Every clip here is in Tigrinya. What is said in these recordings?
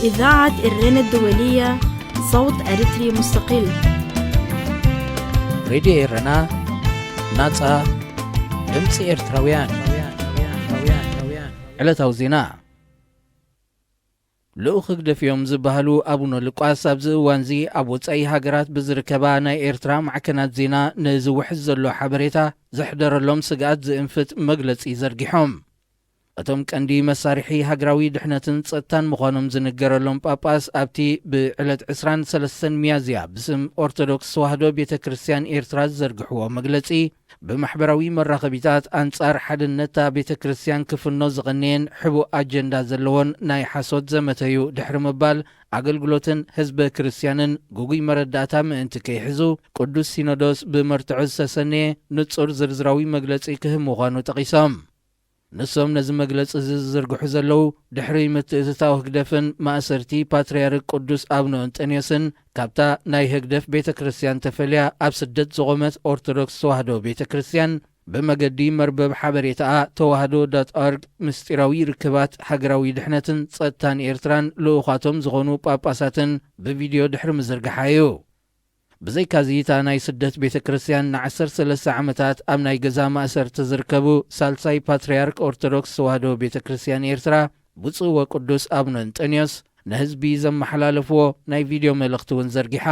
إذاعة إرينا الدولية، صوت أريتري مستقل. ሬድዮ ኤረና፣ ናጻ ድምጺ ኤርትራውያን። ዕለታዊ ዜና። ልኡኽ ህግደፍ እዮም ዝበሃሉ ኣቡነ ሉቃስ ኣብዚ እዋንዚ ኣብ ወጻኢ ሃገራት ብዝርከባ ናይ ኤርትራ ማዕከናት ዜና ንዝውሕዝ ዘሎ ሓበሬታ ዘሕደረሎም ስግኣት ዝእንፍት መግለጺ ዘርጊሖም። እቶም ቀንዲ መሳርሒ ሃገራዊ ድሕነትን ጸጥታን ምዃኖም ዝንገረሎም ጳጳስ ኣብቲ ብዕለት ዕስራን ሰለስተን ሚያዝያ ብስም ኦርቶዶክስ ተዋህዶ ቤተ ክርስቲያን ኤርትራ ዝዘርግሕዎ መግለጺ፣ ብማሕበራዊ መራኸቢታት ኣንጻር ሓድነታ ቤተ ክርስቲያን ክፍኖ ዝቐነየን ሕቡእ ኣጀንዳ ዘለዎን ናይ ሓሶት ዘመተዩ ድሕሪ ምባል፣ ኣገልግሎትን ህዝበ ክርስቲያንን ግጉይ መረዳእታ ምእንቲ ከይሕዙ፣ ቅዱስ ሲኖዶስ ብመርትዖ ዝተሰነየ ንጹር ዝርዝራዊ መግለጺ ክህብ ምዃኑ ጠቒሶም። ንሶም ነዚ መግለጺ እዚ ዝዝርግሑ ዘለዉ፣ ድሕሪ ምትእትታው ህግደፍን ማእሰርቲ ፓትርያርክ ቅዱስ ኣቡነ እንጠንዮስን ካብታ ናይ ህግደፍ ቤተ ክርስቲያን ተፈልያ ኣብ ስደት ዝቖመት ኦርቶዶክስ ተዋህዶ ቤተ ክርስቲያን፣ ብመገዲ መርበብ ሓበሬታኣ ተዋህዶ ዶት ኦርግ፣ ምስጢራዊ ርክባት ሃገራዊ ድሕነትን ጸጥታን ኤርትራን ልኡኻቶም ዝኾኑ ጳጳሳትን ብቪድዮ ድሕሪ ምዝርግሓ እዩ። ብዘይካዚ፣ እታ ናይ ስደት ቤተ ክርስቲያን ንዓሰርተ ሰለስተ ዓመታት ኣብ ናይ ገዛ ማእሰርቲ ዝርከቡ ሳልሳይ ፓትርያርክ ኦርቶዶክስ ተዋህዶ ቤተ ክርስቲያን ኤርትራ ብፁዕ ወቅዱስ ኣቡነ እንጠንዮስ ንህዝቢ ዘመሓላለፍዎ ናይ ቪድዮ መልእኽቲ እውን ዘርጊሓ።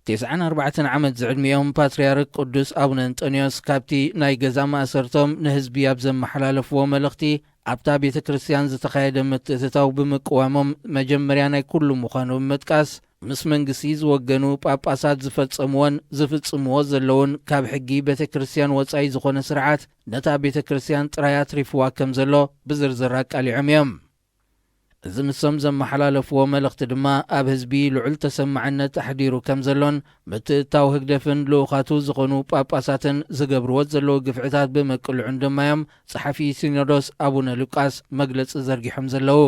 ተስዓን ኣርባዕተን ዓመት ዝዕድሚኦም ፓትርያርክ ቅዱስ ኣቡነ እንጠንዮስ ካብቲ ናይ ገዛ ማእሰርቶም ንህዝቢ ኣብ ዘመሓላለፍዎ መልእኽቲ፣ ኣብታ ቤተ ክርስቲያን ዝተኻየደ ምትእትታው ብምቅዋሞም መጀመርያ ናይ ኩሉ ምዃኑ ብምጥቃስ፣ ምስ መንግስቲ ዝወገኑ ጳጳሳት ዝፈጸምዎን ዝፍጽምዎ ዘለውን ካብ ሕጊ ቤተ ክርስቲያን ወጻኢ ዝኾነ ስርዓት ነታ ቤተ ክርስቲያን ጥራይ ኣትሪፍዋ ከም ዘሎ ብዝርዝር ኣቃሊዖም እዮም። እዚ ንሶም ዘመሓላለፍዎ መልእኽቲ ድማ ኣብ ህዝቢ ልዑል ተሰማዕነት ኣሕዲሩ ከም ዘሎን ምትእትታው ህግደፍን ልኡኻቱ ዝኾኑ ጳጳሳትን ዝገብርዎ ዘለዉ ግፍዕታት ብምቅልዑን ድማ እዮም ጸሓፊ ሲኖዶስ ኣቡነ ሉቃስ መግለጺ ዘርጊሖም ዘለዉ።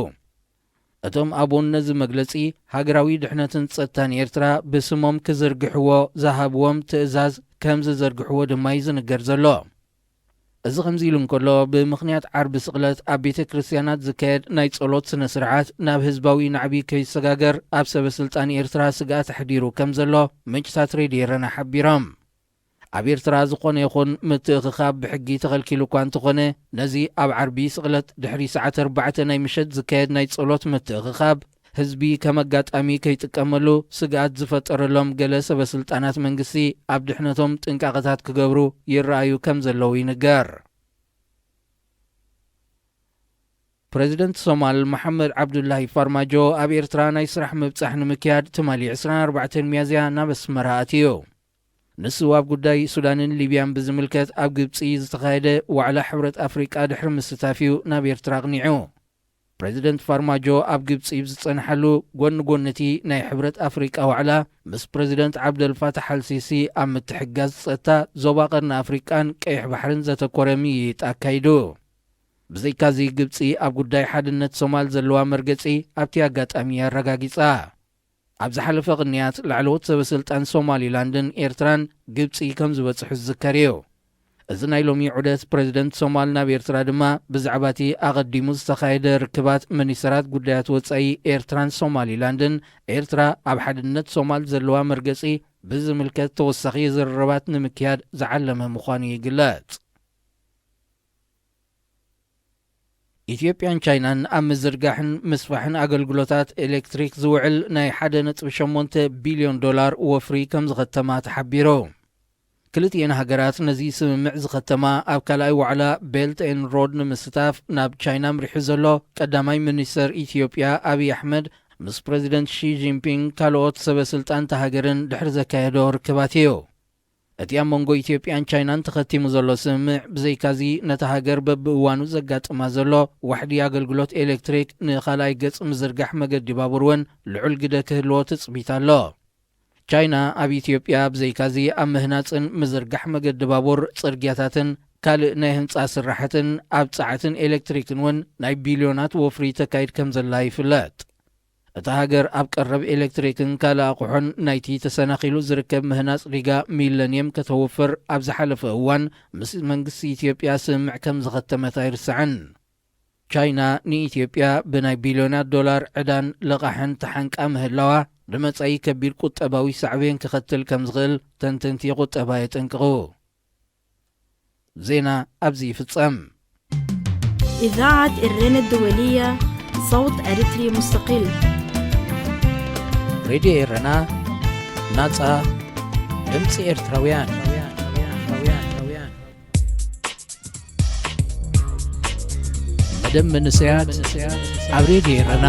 እቶም ኣቡን ነዚ መግለጺ ሃገራዊ ድሕነትን ጸጥታን ኤርትራ ብስሞም ክዝርግሕዎ ዝሃብዎም ትእዛዝ ከም ዝዘርግሕዎ ድማ እዩ ዝንገር ዘሎ። እዚ ከምዚ ኢሉ እንከሎ፣ ብምኽንያት ዓርቢ ስቕለት ኣብ ቤተ ክርስቲያናት ዝካየድ ናይ ጸሎት ስነ ስርዓት ናብ ህዝባዊ ናዕቢ ከይሰጋገር ኣብ ሰበ ስልጣን ኤርትራ ስግኣት ኣሕዲሩ ከም ዘሎ ምንጭታት ሬድዮ ኤረና ሓቢሮም። ኣብ ኤርትራ ዝኾነ ይኹን ምትእኽኻብ ብሕጊ ተኸልኪሉ እኳ እንተኾነ፣ ነዚ ኣብ ዓርቢ ስቕለት ድሕሪ ሰዓት ኣርባዕተ ናይ ምሸት ዝካየድ ናይ ጸሎት ምትእኽኻብ ህዝቢ ከም ኣጋጣሚ ከይጥቀመሉ ስግኣት ዝፈጠረሎም ገለ ሰበ ስልጣናት መንግስቲ ኣብ ድሕነቶም ጥንቃቐታት ክገብሩ ይረኣዩ ከም ዘለዉ ይንገር። ፕረዚደንት ሶማል መሓመድ ዓብዱላሂ ፋርማጆ ኣብ ኤርትራ ናይ ስራሕ ምብጻሕ ንምክያድ ትማሊ ዕስራን ኣርባዕተን ሚያዝያ ናብ ኣስመራ ኣትዩ። ንሱ ኣብ ጉዳይ ሱዳንን ሊብያን ብዝምልከት ኣብ ግብጺ ዝተኻየደ ዋዕላ ሕብረት ኣፍሪቃ ድሕሪ ምስታፍ እዩ ናብ ኤርትራ ኣቕኒዑ። ፕረዚደንት ፋርማጆ ኣብ ግብጺ ብዝጸንሓሉ፣ ጎኒ ጎኒ እቲ ናይ ሕብረት ኣፍሪቃ ዋዕላ፣ ምስ ፕረዚደንት ዓብደል ፋታሕ ኣልሲሲ ኣብ ምትሕግጋዝ ጸጥታ ዞባ ቀርኒ ኣፍሪቃን ቀይሕ ባሕርን ዘተኮረ ምይይጥ ኣካይዱ። ብዘይካዚ፣ ግብጺ ኣብ ጉዳይ ሓድነት ሶማል ዘለዋ መርገጺ ኣብቲ ኣጋጣሚ ኣረጋጊጻ። ኣብ ዝሓለፈ ቅንያት፣ ላዕለዎት ሰበ ስልጣን ሶማሊላንድን ኤርትራን ግብጺ ከም ዝበጽሑ ዝዝከር እዩ። እዚ ናይ ሎሚ ዑደት ፕረዚደንት ሶማል ናብ ኤርትራ ድማ፣ ብዛዕባ እቲ ኣቐዲሙ ዝተኻየደ ርክባት ሚኒስተራት ጉዳያት ወጻኢ ኤርትራን ሶማሊላንድን፣ ኤርትራ ኣብ ሓድነት ሶማል ዘለዋ መርገጺ ብዝምልከት ተወሳኺ ዝርርባት ንምክያድ ዝዓለመ ምዃኑ ይግለጽ። ኢትዮጵያን ቻይናን ኣብ ምዝርጋሕን ምስፋሕን ኣገልግሎታት ኤሌክትሪክ ዝውዕል ናይ ሓደ ነጥቢ ሸሞንተ ቢልዮን ዶላር ወፍሪ ከም ዝኸተማ ተሓቢሩ። ክልቲኤን ሃገራት ነዚ ስምምዕ ዝኸተማ ኣብ ካልኣይ ዋዕላ ቤልት ኤን ሮድ ንምስታፍ ናብ ቻይና ኣምሪሑ ዘሎ ቀዳማይ ሚኒስተር ኢትዮጵያ ኣብይ ኣሕመድ፣ ምስ ፕረዚደንት ሺ ጂንፒንግ፣ ካልኦት ሰበ ስልጣን እታ ሃገርን ድሕሪ ዘካየዶ ርክባት እዩ። እቲ ኣብ መንጎ ኢትዮጵያን ቻይናን ተኸቲሙ ዘሎ ስምምዕ፣ ብዘይካዚ ነታ ሃገር በብእዋኑ ዘጋጥማ ዘሎ ዋሕዲ ኣገልግሎት ኤሌክትሪክ ንኻልኣይ ገጽ ምዝርጋሕ መገዲ ባቡር እውን ልዑል ግደ ክህልዎ ትጽቢት ኣሎ። ቻይና ኣብ ኢትዮጵያ ብዘይካዚ ኣብ ምህናጽን ምዝርጋሕ መገዲ ባቡር፣ ጽርግያታትን ካልእ ናይ ህንጻ ስራሕትን ኣብ ጸዓትን ኤሌክትሪክን እውን ናይ ቢልዮናት ወፍሪ ተካይድ ከም ዘላ ይፍለጥ። እታ ሃገር ኣብ ቀረብ ኤሌክትሪክን ካልእ ኣቑሑን ናይቲ ተሰናኺሉ ዝርከብ ምህናጽ ሪጋ ሚለንየም ከተውፍር ኣብ ዝሓለፈ እዋን ምስ መንግስቲ ኢትዮጵያ ስምምዕ ከም ዝኸተመት ኣይርሳዕን። ቻይና ንኢትዮጵያ ብናይ ቢልዮናት ዶላር ዕዳን ልቓሕን ተሓንቃ ምህላዋ፣ ንመጻኢ ከቢድ ቁጠባዊ ሳዕቤን ከኸትል ከም ዝኽእል ተንተንቲ ቁጠባ የጠንቅቑ። ዜና ኣብዚ ይፍጸም። إذاعة إرينا الدولية، صوت أريتري مستقل. ሬድዮ ኤረና፣ ናጻ ድምጺ ኤርትራውያን። መደብ መንእሰያት ኣብ ሬድዮ ኤረና።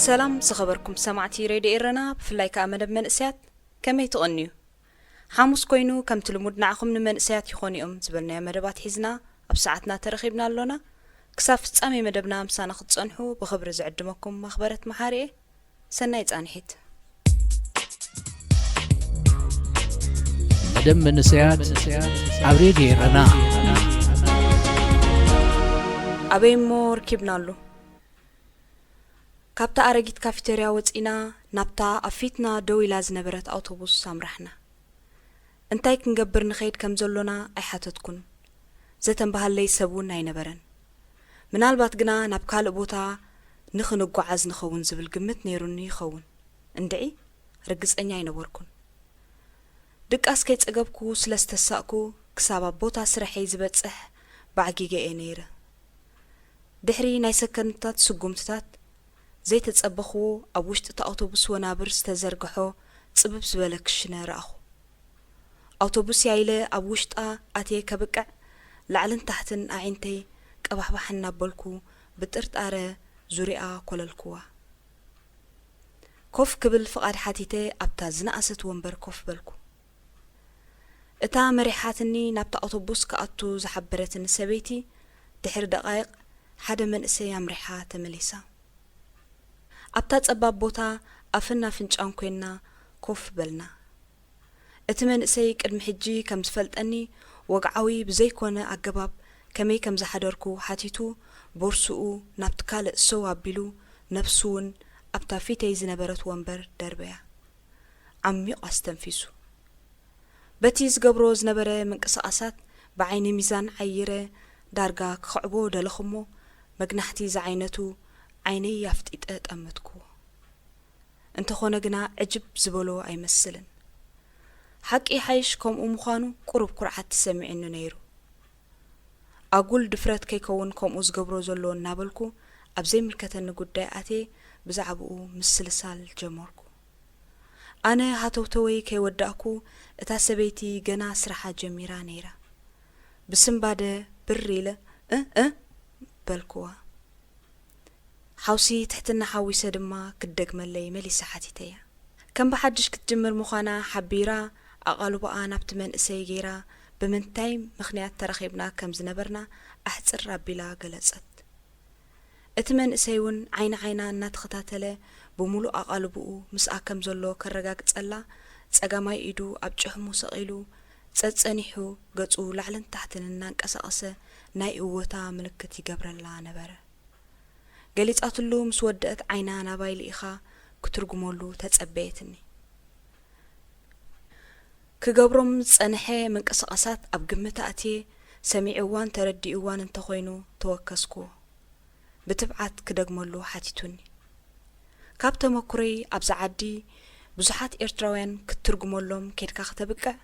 ሰላም ዝኸበርኩም ሰማዕቲ ሬድዮ ኤረና፣ ብፍላይ ከኣ መደብ መንእሰያት፣ ከመይ ትቐንዩ? ሓሙስ ኮይኑ፣ ከምቲ ልሙድ ንዓኹም ንመንእሰያት ይኾኑ እዮም ዝበልናዮ መደባት ሒዝና ኣብ ሰዓትና ተረኺብና ኣሎና። ክሳብ ፍጻሜ መደብና ምሳና ክትጸንሑ ብኽብሪ ዝዕድመኩም ማኽበረት መሓሪ እየ። ሰናይ ጻንሒት። መደብ መንእሰያት ኣብ ሬድዮ ኤረና። ኣበይ እሞ ርኪብናሉ? ካብታ ኣረጊት ካፊተርያ ወጺና ናብታ ኣብ ፊትና ደው ኢላ ዝነበረት ኣውቶቡስ ኣምራሕና። እንታይ ክንገብር ንኸይድ ከም ዘሎና ኣይሓተትኩን። ዘተንበሃለይ ሰብ እውን ኣይነበረን። ምናልባት ግና ናብ ካልእ ቦታ ንኽንጓዓዝ ንኸውን ዝብል ግምት ነይሩኒ ይኸውን። እንድዒ፣ ርግጸኛ ኣይነበርኩን። ድቃስ ከይጸገብኩ ስለ ዝተሳእኩ፣ ክሳብ ኣብ ቦታ ስርሐይ ዝበጽሕ ባዕጊገ እየ ነይረ። ድሕሪ ናይ ሰከንድታት ስጉምትታት፣ ዘይተጸበኽዎ ኣብ ውሽጢ እቲ ኣውቶቡስ ወናብር ዝተዘርግሖ ጽብብ ዝበለ ክሽነ ረኣኹ። ኣውቶቡስ ያይለ ኣብ ውሽጣ ኣትየ ከብቅዕ፣ ላዕልን ታሕትን ኣዒንተይ ቀባሕባሕ እናበልኩ ብጥርጣረ ዙርያኣ ኮለልኩዋ። ኮፍ ክብል ፍቓድ ሓቲተ ኣብታ ዝነኣሰት ወንበር ኮፍ በልኩ። እታ መሪሓትኒ ናብታ ኣውቶቡስ ክኣቱ ዝሓበረትኒ ሰበይቲ ድሕሪ ደቓይቕ ሓደ መንእሰይ ኣምሪሓ ተመሊሳ። ኣብታ ጸባብ ቦታ ኣፍን ኣፍንጫን ኮይንና ኮፍ በልና። እቲ መንእሰይ ቅድሚ ሕጂ ከም ዝፈልጠኒ ወግዓዊ ብዘይኮነ ኣገባብ ከመይ ከም ዝሓደርኩ ሓቲቱ፣ ቦርስኡ ናብቲ ካልእ ሰው ኣቢሉ፣ ነብሱ እውን ኣብታ ፊተይ ዝነበረት ወንበር ደርበያ። ዓሚቑ ኣስተንፊሱ። በቲ ዝገብሮ ዝነበረ ምንቅስቓሳት ብዓይኒ ሚዛን ዓይረ ዳርጋ ክኽዕቦ ደለኹ እሞ፣ መግናሕቲ ዝዓይነቱ ዓይነይ ኣፍጢጠ ጠመትኩዎ። እንተኾነ ግና ዕጅብ ዝበሎ ኣይመስልን። ሓቂ ይሓይሽ ከምኡ ምዃኑ ቁሩብ ኩርዓት ተሰሚዑኒ ነይሩ። ኣጉል ድፍረት ከይከውን ከምኡ ዝገብሮ ዘሎ እናበልኩ ኣብ ዘይምልከተኒ ጉዳይ ኣትየ ብዛዕባኡ ምስልሳል ጀመርኩ። ኣነ ሃተውተወይ ከይወዳእኩ እታ ሰበይቲ ገና ስራሓ ጀሚራ ነይራ። ብስንባደ ብር ኢለ "እ እ" በልኩዋ። ሓውሲ ትሕትና ሓዊሰ ድማ ክትደግመለይ መሊሰ ሓቲተያ። ከም ብሓድሽ ክትጅምር ምዃና ሓቢራ ኣቓልቦኣ ናብቲ መንእሰይ ገይራ ብምንታይ ምኽንያት ተራኺብና ከም ዝነበርና ኣሕጽር ኣቢላ ገለጸት። እቲ መንእሰይ እውን ዓይኒ ዓይና እናተኸታተለ ብምሉእ ኣቓልቦኡ ምስኣ ከም ዘሎ ከረጋግጸላ ጸጋማይ ኢዱ ኣብ ጭሕሙ ሰቒሉ ጸጸኒሑ ገጹ ላዕልን ታሕትን እናንቀሳቐሰ ናይ እወታ ምልክት ይገብረላ ነበረ። ገሊጻትሉ ምስ ወደአት ዓይና ናባይ ልኢኻ ክትርጉመሉ ተጸበየትኒ። ክገብሮም ዝጸንሐ ምንቅስቓሳት ኣብ ግምት ኣእትየ ሰሚዕዋን ተረዲእዋን እንተኾይኑ ተወከስኩዎ። ብትብዓት ክደግመሉ ሓቲቱኒ። ካብ ተመኩሮይ ኣብዛ ዓዲ ብዙሓት ኤርትራውያን ክትትርጉመሎም ኬድካ ከተብቅዕ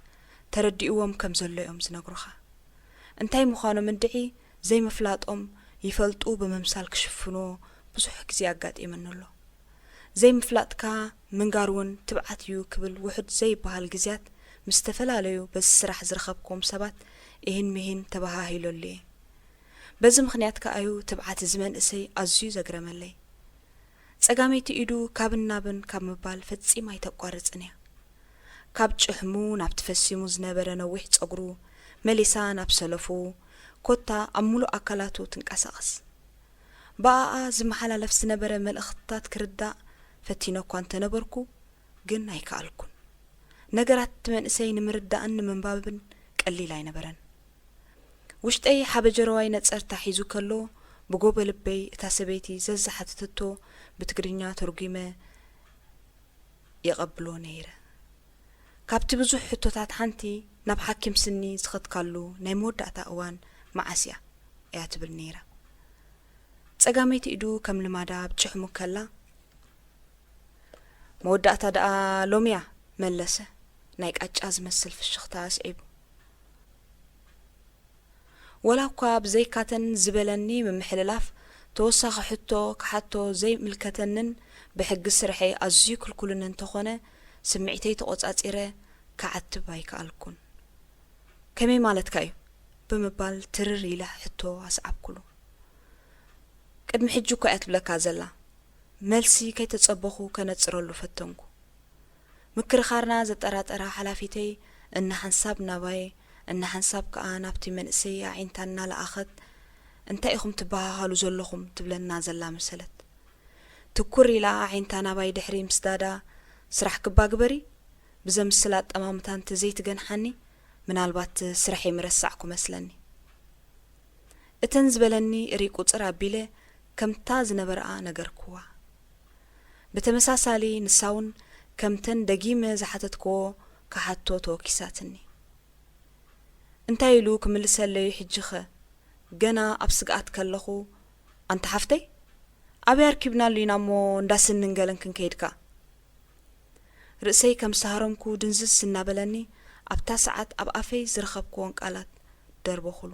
ተረዲእዎም ከም ዘሎ እዮም ዝነግሩኻ። እንታይ ምዃኖም እንድዒ ዘይምፍላጦም ይፈልጡ ብምምሳል ክሽፍንዎ ብዙሕ ግዜ ኣጋጢሙኒ ኣሎ። ዘይምፍላጥካ ምንጋር እውን ትብዓት እዩ ክብል ውሑድ ዘይበሃል ግዜያት ምስ ዝተፈላለዩ በዚ ስራሕ ዝረኸብክዎም ሰባት እሂን ምሂን ተበሃሂለሉ እየ። በዚ ምኽንያት ከኣ እዩ ትብዓት እዚ መንእሰይ ኣዝዩ ዘግረመለይ። ጸጋመይቲ ኢዱ ካብን ናብን ካብ ምባል ፈጺማ ኣይተቋርጽን እያ። ካብ ጭሕሙ ናብቲ ፈሲሙ ዝነበረ ነዊሕ ጸጉሩ፣ መሊሳ ናብ ሰለፉ፣ ኮታ ኣብ ምሉእ ኣካላቱ ትንቀሳቐስ። ብኣኣ ዝመሓላለፍ ዝነበረ መልእኽትታት ክርዳእ ፈቲነ እኳ እንተነበርኩ፣ ግን ኣይከኣልኩን። ነገራት እቲ መንእሰይ ንምርዳእን ንምንባብን ቀሊል ኣይነበረን። ውሽጠይ ሓበጀረዋይ ነጸርታ ሒዙ ከሎ፣ ብጎበ ልበይ እታ ሰበይቲ ዘዝሓተተቶ ብትግርኛ ተርጒመ የቐብሎ ነይረ። ካብቲ ብዙሕ ሕቶታት ሓንቲ፣ ናብ ሓኪም ስኒ ዝኸድካሉ ናይ መወዳእታ እዋን መዓስ እያ? እያ ትብል ነይራ። ጸጋመይቲ ኢዱ ከም ልማዳ ኣብ ጭሕሙ ከላ፣ "መወዳእታ ደኣ ሎሚያ?" መለሰ፣ ናይ ቃጫ ዝመስል ፍሽኽታ ኣስዒቡ። ወላ እኳ ብዘይካተን ዝበለኒ ምምሕልላፍ ተወሳኺ ሕቶ ክሓቶ ዘይምልከተንን ብሕጊ ስርሐይ ኣዝዩ ክልኩልን እንተኾነ፣ ስምዒተይ ተቖጻጺረ ክዓትብ ኣይከኣልኩን። "ከመይ ማለትካ እዩ?" ብምባል ትርር ኢለ ሕቶ ኣስዓብኩሉ። "ቅድሚ ሕጂ እኮ እያ ትብለካ ዘላ።" መልሲ ከይተጸበኹ ከነጽረሉ ፈተንኩ። ምክርኻርና ዘጠራጠራ ሓላፊተይ እናሓንሳብ ናባይ፣ እናሓንሳብ ከኣ ናብቲ መንእሰይ ኣዒንታ እናለኣኸት፣ "እንታይ ኢኹም ትበሃሃሉ ዘለኹም?" ትብለና ዘላ መሰለት። ትኩር ኢላ ኣዒንታ ናባይ ድሕሪ ምስዳዳ፣ "ስራሕ ክባ ግበሪ?" ብዘምስል ኣጠማምታ እንተ ዘይትገንሓኒ፣ ምናልባት ስርሐይ ምረሳዕኩ መስለኒ። እተን ዝበለኒ እሪ ቁጽር ኣቢለ ከምታ ዝነበርኣ ነገርክዋ። ብተመሳሳሊ ንሳ እውን ከምተን ደጊመ ዝሓተትክዎ ክሓቶ ተወኪሳትኒ። እንታይ ኢሉ ክምልሰለይ እዩ ሕጂኸ? ገና ኣብ ስግኣት ከለኹ፣ "ኣንቲ ሓፍተይ፣ ኣበይ ኣርኪብናሉ ኢና እሞ እንዳ ስንን ገለን ክንከይድካ?" ርእሰይ ከም ሳህረምኩ ድንዝዝ እናበለኒ፣ ኣብታ ሰዓት ኣብ ኣፈይ ዝረኸብክዎን ቃላት ደርበኹሉ።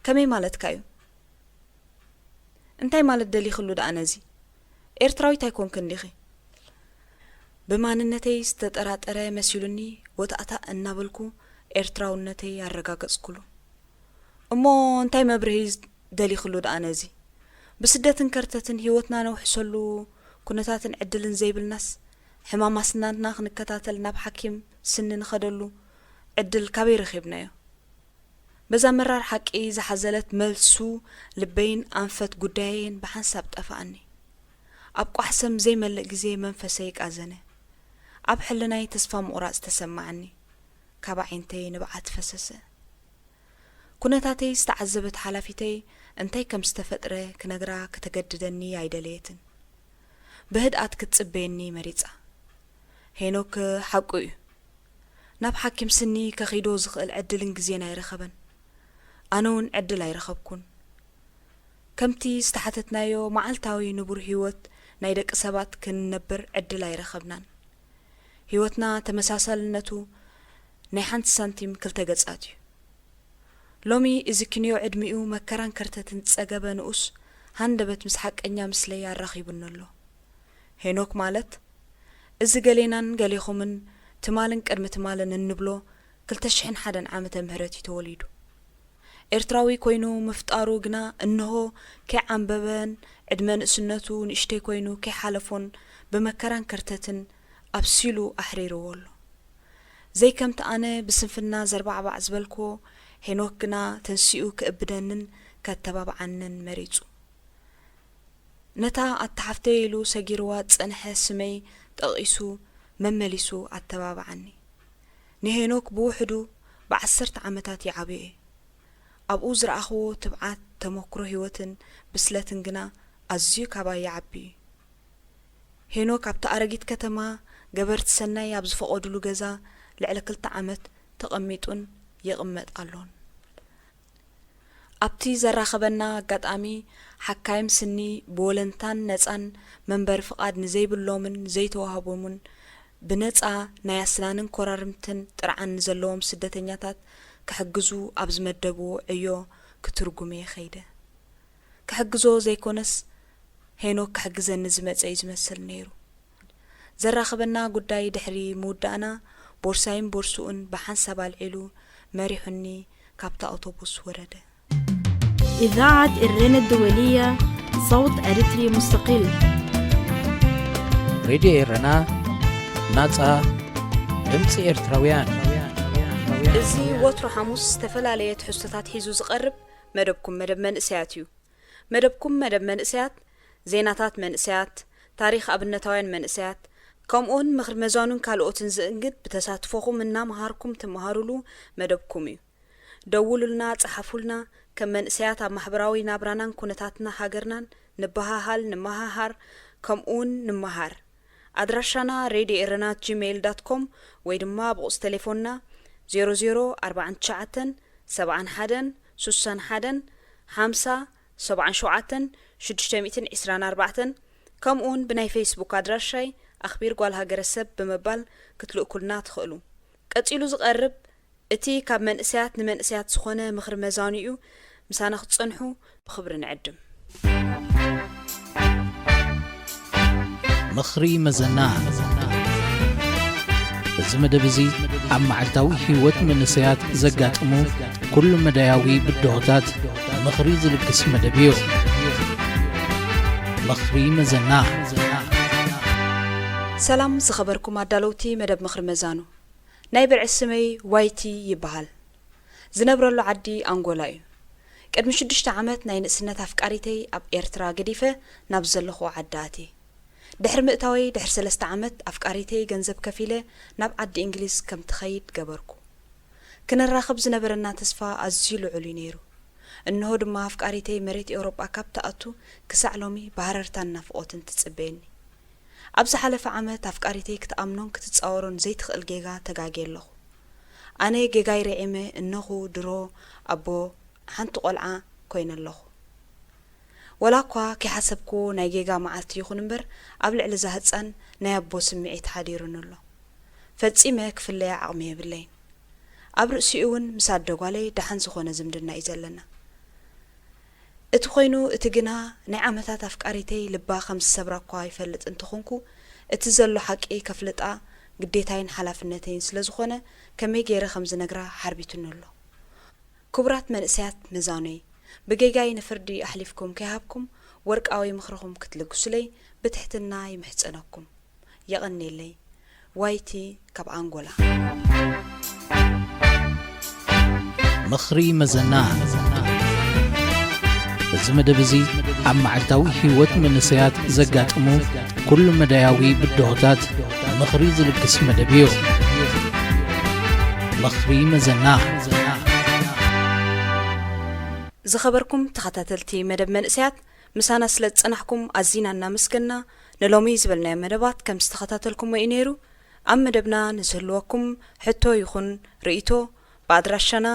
"ከመይ ማለትካ እዩ?" "እንታይ ማለት ደሊኽሉ ደኣ ነዚ? ኤርትራዊት ኣይኮንክን ዲኺ?" ብማንነተይ ዝተጠራጠረ መሲሉኒ ወታእታእ እናበልኩ ኤርትራውነተይ ኣረጋገጽኩሉ። "እሞ እንታይ መብርሂ ደሊኽሉ ደኣ ነዚ? ብስደትን ከርተትን ህይወትና ነውሕሰሉ፣ ኩነታትን ዕድልን ዘይብልናስ፣ ሕማም ኣስናንና ክንከታተል ናብ ሓኪም ስኒ ንኸደሉ ዕድል ካበይ ረኺብናዮ?" በዛ መራር ሓቂ ዝሓዘለት መልሱ፣ ልበይን ኣንፈት ጉዳየይን ብሓንሳብ ጠፍኣኒ። ኣብ ቋሕሰም ዘይመልእ ግዜ መንፈሰይ ቃዘነ። ኣብ ሕልናይ ተስፋ ምቑራጽ ተሰማዓኒ። ካብ ኣዒንተይ ንብዓት ፈሰሰ። ኩነታተይ ዝተዓዘበት ሓላፊተይ እንታይ ከም ዝተፈጥረ ክነግራ ከተገድደኒ ኣይደለየትን። ብህድኣት ክትጽበየኒ መሪጻ። "ሄኖክ ሓቁ እዩ። ናብ ሓኪም ስኒ ከኺዶ ዝኽእል ዕድልን ግዜን ኣይረኸበን። ኣነ እውን ዕድል ኣይረኸብኩን። ከምቲ ዝተሓተትናዮ መዓልታዊ ንቡር ህይወት ናይ ደቂ ሰባት ክንነብር ዕድል ኣይረኸብናን። ህይወትና ተመሳሳልነቱ ናይ ሓንቲ ሳንቲም ክልተ ገጻት እዩ። ሎሚ እዚ ክንዮ ዕድሚኡ መከራን ከርተትን ዝጸገበ ንኡስ ሃንደበት ምስ ሓቀኛ ምስለይ ኣራኺቡኒ ኣሎ። ሄኖክ ማለት፣ እዚ ገሌናን ገሌኹምን ትማልን ቅድሚ ትማልን እንብሎ ክልተ ሽሕን ሓደን ዓመተ ምህረት እዩ ተወሊዱ። ኤርትራዊ ኮይኑ ምፍጣሩ ግና እንሆ ከይዓምበበን ዕድመ ንእስነቱ ንእሽተይ ኮይኑ ከይሓለፎን ብመከራን ከርተትን ኣብሲሉ ኣሕሪርዎ ኣሎ። ዘይከምቲ ኣነ ብስንፍና ዘርባዕባዕ ዝበልክዎ፣ ሄኖክ ግና ተንሲኡ ክእብደንን ከተባብዓንን መሪጹ። ነታ ኣታ ሓፍተይ ኢሉ ሰጊርዋ ዝጸንሐ ስመይ ጠቒሱ መመሊሱ ኣተባብዓኒ። ንሄኖክ ብውሕዱ ብዓሰርተ ዓመታት ይዓብዮ እየ። ኣብኡ ዝረኣኽዎ ትብዓት፣ ተመኩሮ ህይወትን ብስለትን ግና ኣዝዩ ካባይ ይዓቢ እዩ። ሄኖክ ኣብታ ኣረጊት ከተማ ገበርቲ ሰናይ ኣብ ዝፈቐዱሉ ገዛ ልዕሊ ክልተ ዓመት ተቐሚጡን ይቕመጥ ኣሎን። ኣብቲ ዘራኸበና ኣጋጣሚ፣ ሓካይም ስኒ ብወለንታን ነጻን መንበሪ ፍቓድ ንዘይብሎምን ዘይተዋህቦምን ብነጻ ናይ ኣስናንን ኮራርምትን ጥርዓን ንዘለዎም ስደተኛታት ክሕግዙ ኣብ ዝመደብዎ ዕዮ ክትርጉም'የ ከይደ። ክሕግዞ ዘይኮነስ፣ ሄኖክ ክሕግዘኒ ዝመጸ እዩ ዝመስል ነይሩ። ዘራኸበና ጉዳይ ድሕሪ ምውዳእና፣ ቦርሳይን ቦርሱኡን ብሓንሳብ ኣልዒሉ መሪሑኒ ካብታ ኣውቶቡስ ወረደ። إذاعة إرينا الدولية، صوت أريتري مستقل. ሬድዮ ኤረና፣ ናጻ ድምጺ ኤርትራውያን። እዚ ወትሩ ሓሙስ ዝተፈላለየ ትሕዝቶታት ሒዙ ዝቐርብ መደብኩም መደብ መንእሰያት እዩ። መደብኩም መደብ መንእሰያት፣ ዜናታት መንእሰያት፣ ታሪኽ ኣብነታውያን መንእሰያት፣ ከምኡውን ምኽሪ መዛኑን ካልኦትን ዝእንግድ፣ ብተሳትፎኹም እናመሃርኩም ትመሃሩሉ መደብኩም እዩ። ደውሉልና፣ ጸሓፉልና። ከም መንእሰያት ኣብ ማሕበራዊ ናብራናን ኩነታትና ሃገርናን ንበሃሃል፣ ንመሃሃር፣ ከምኡውን ንመሃር። ኣድራሻና ሬድዮ ኤረና ኣት ጂሜይል ዳት ኮም ወይ ድማ ብቑጽ ቴሌፎንና ዜሮ ዜሮ ኣርባዓን ትሽዓተን ሰብዓን ሓደን ሱሳን ሓደን፣ ሓምሳ ሰብዓን ሸውዓተን ሽዱሽተ ሚእትን ዕስራን ኣርባዕተን፣ ከምኡውን ብናይ ፌስቡክ ኣድራሻይ ኣኽቢር ጓል ሃገረሰብ ብምባል ክትልእኩልና ትኽእሉ። ቀጺሉ ዝቐርብ እቲ ካብ መንእሰያት ንመንእሰያት ዝኾነ ምኽሪ መዛኑ'ዩ። ምሳና ክትጸንሑ ብኽብሪ ንዕድም። ምኽሪ መዘና። እዚ መደብ እዚ ኣብ መዓልታዊ ህይወት መንእሰያት ዘጋጥሙ ኩሉ መዳያዊ ብድሆታት ምኽሪ ዝልግስ መደብ እዩ። ምኽሪ መዘና። ሰላም ዝኸበርኩም ኣዳለውቲ መደብ ምኽሪ መዛኑ። ናይ ብርዒ ስመይ ዋይቲ ይበሃል። ዝነብረሉ ዓዲ ኣንጎላ እዩ። ቅድሚ ሽዱሽተ ዓመት ናይ ንእስነት ኣፍቃሪተይ ኣብ ኤርትራ ገዲፈ ናብ ዘለኹ ዓዲ ኣትየ። ድሕሪ ምእታወይ ድሕሪ ሰለስተ ዓመት ኣፍቃሪተይ ገንዘብ ከፊለ ናብ ዓዲ እንግሊዝ ከም ትኸይድ ገበርኩ። ክንራኸብ ዝነበረና ተስፋ ኣዝዩ ልዑል እዩ ነይሩ። እንሆ ድማ ኣፍቃሪተይ መሬት ኤውሮጳ ካብ ትኣቱ ክሳዕ ሎሚ ብሃረርታን ናፍቖትን ትጽበየኒ። ኣብ ዝሓለፈ ዓመት ኣፍቃሪተይ ክትኣምኖን ክትጻወሮን ዘይትኽእል ጌጋ ተጋግየ ኣለኹ። ኣነ ጌጋይ ርዒመ እነኹ ድሮ ኣቦ ሓንቲ ቆልዓ ኮይነ ኣለኹ። ወላ እኳ ከይሓሰብክዎ ናይ ጌጋ መዓልቲ ይኹን እምበር ኣብ ልዕሊ እዛ ህጻን ናይ ኣቦ ስምዒት ሓዲሩኒ ኣሎ። ፈጺመ ክፍለያ ዓቕሚ የብለይን። ኣብ ርእሲኡ እውን ምስ ኣደ ጓለይ ደሓን ዝኾነ ዝምድና እዩ ዘለና። እቲ ኮይኑ እቲ ግና ናይ ዓመታት ኣፍቃሪተይ ልባ ከም ዝሰብራ እኳ ይፈልጥ እንተኾንኩ እቲ ዘሎ ሓቂ ከፍልጣ ግዴታይን ሓላፍነተይን ስለ ዝኾነ ከመይ ገይረ ከም ዝነግራ ሓርቢቱኒ ኣሎ። ክቡራት መንእሰያት መዛኖይ፣ ብጌጋይ ንፍርዲ ኣሕሊፍኩም ከይሃብኩም ወርቃዊ ምኽርኹም ክትልግሱለይ ብትሕትና ይምሕጸነኩም። የቐንየለይ። ዋይቲ ካብ ኣንጎላ። ምኽሪ መዘና። እዚ መደብ እዚ ኣብ መዓልታዊ ህይወት መንእሰያት ዘጋጥሙ ኩሉ መዳያዊ ብድሆታት ምኽሪ ዝልግስ መደብ እዩ። ምኽሪ መዘና። ዝኸበርኩም ተኸታተልቲ መደብ መንእሰያት፣ ምሳና ስለ ዝጸናሕኩም ኣዚና እናመስገና፣ ንሎሚ ዝበልናዮ መደባት ከም ዝተኸታተልኩሞ እዩ ነይሩ። ኣብ መደብና ንዝህልወኩም ሕቶ ይኹን ርእይቶ ብኣድራሻና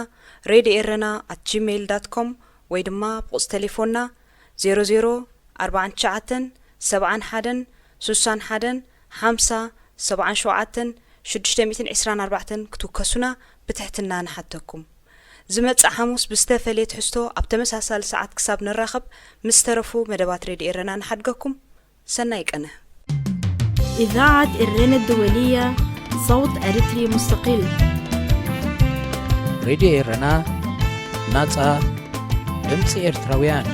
ሬድዮ ኤረና ኣት ጂሜይል ዳት ኮም ወይ ድማ ብቁጽሪ ቴሌፎንና ዜሮ ዜሮ ኣርባዓን ትሽዓተን ሰብዓን ሓደን ሱሳን ሓደን ሓምሳ ሰብዓን ሸውዓተን ሽዱሽተ ሚእትን ዕስራን ኣርባዕተን ክትውከሱና ብትሕትና ንሓተኩም። ዝመጽእ ሓሙስ ብዝተፈልየ ትሕዝቶ ኣብ ተመሳሳሊ ሰዓት ክሳብ ንራኸብ ምስ ዝተረፉ መደባት ሬድዮ ኤረና ንሓድገኩም። ሰናይ ቀነ። إذاعة إرينا الدولية، صوت أريتري مستقل. ሬድዮ ኤረና፣ ናጻ ድምጺ ኤርትራውያን።